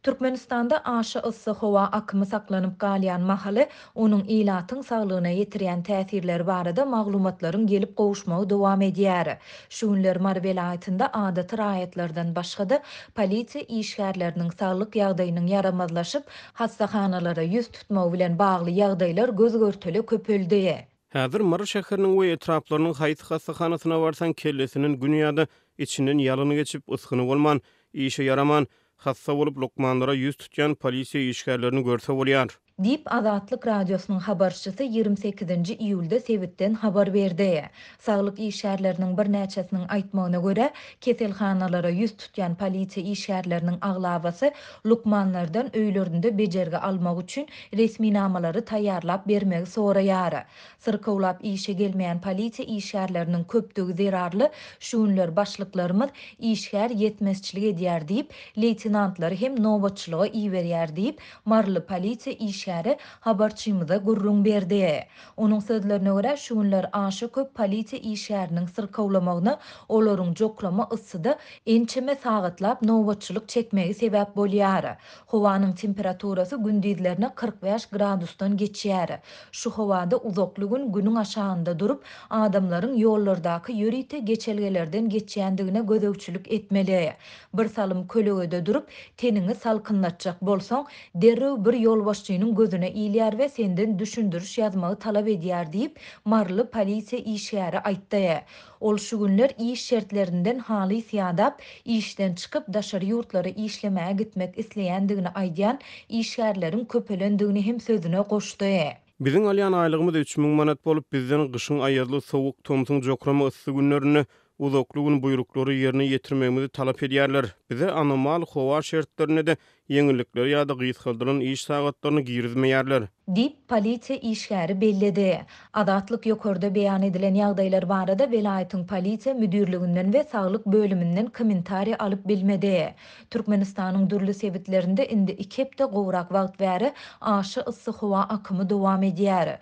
Türkmenistanda aşa yssy howa akymy saklanyp galýan mahaly, onuň ilatyň saglygyna ýetirýän täsirleri barada maglumatlaryň gelip gowuşmagy dowam edýär. Şu günler Mary welaýatynda adaty raýatlardan başga-da, polisiýa işgärleriniň saglyk ýagdaýynyň ýaramazlaşyp, hassahanalara ýüz tutmagy bilen bagly ýagdaýlar göz-görtele köpeldi. Häzir Mary şäheriniň we etraplarynyň haýsy hassahanasyna barsaň kellesinden gün ýa-da içinden ýalyn geçip, ysgyny bolman, işe ýaraman, hassa bolup lukmanlara ýüz tutýan polisiýa işgärlerini görse bolýar. Diýip, Azatlyk Radiosynyň habarçysy 28-nji iýulda sebitden habar berdi. Saglyk işgärleriniň birnäçesiniň aýtmagyna görä, keselhanalara ýüz tutýan polisiýa işgärleriniň aglabasy lukmanlardan öýlerinde bejergi almak üçin resminamalary taýýarlap bermegi soraýar. Syrkawlap işe gelmeýän polisiýa işgärleriniň köpdügi zerarly şu günler başlyklarymyz işgär ýetmezçilik edýär diýip, leýtenantlary hem nobatçylyga iberýär diýip, maryly polisiýa işgäri habarçymyza gürrüň berdi. Onuň sözlerine görä, şu günler aşa köp polisiýa işgäriniň syrkawlamagyna olaryň jokrama yssyda ençeme sagatlap nobatçylyk çekmegi sebäp bolýar. Howanyň temperaturasy gündizlerine 45 gradusdan geçýär. Şu howada uzakly gün günüň aşagynda durup, adamlaryň ýollardaky ýörite geçelgelerden geçýändigine gözegçilik etmeli. Bir salym kölegede durup, teniňi salkynlatjak bolsaň, derrew bir ýolbaşçynyň gözüne ilýär we senden düşündiriş ýazmagy talap edýär diýip, maryly polisiýa işgäri aýtdy. Ol şu günler iş şertlerinden halys ýadap, işden çykyp, daşary ýurtlara işlemäge gitmek isleýändigini aýdýan işgärleriň köpelendigini hem sözüne goşdy. Biziň alýan aýlygymyz 3000 manat bolup, bizden gyşyň aýazly, sowuk, tomsuň jokrama yssy günlerinde uzakly gün buýruklary ýerine ýetirmegimizi talap edýärler. Bize anomal howa şertlerinde-de ýeňillikleri ýa-da gysgaldylan iş sagatlaryny girizmeýärler. Diýip, polisiýa işgäri belledi. Azatlyk ýokarda beýan edilen ýagdaýlar barada welaýatyň polisiýa müdirliginden we saglyk bölüminden kommentariý alyp bilmedi. Türkmenistanyň dürli sebitlerinde indi iki hepde gowrak wagt bäri aşa yssy howa akymy dowam edýär.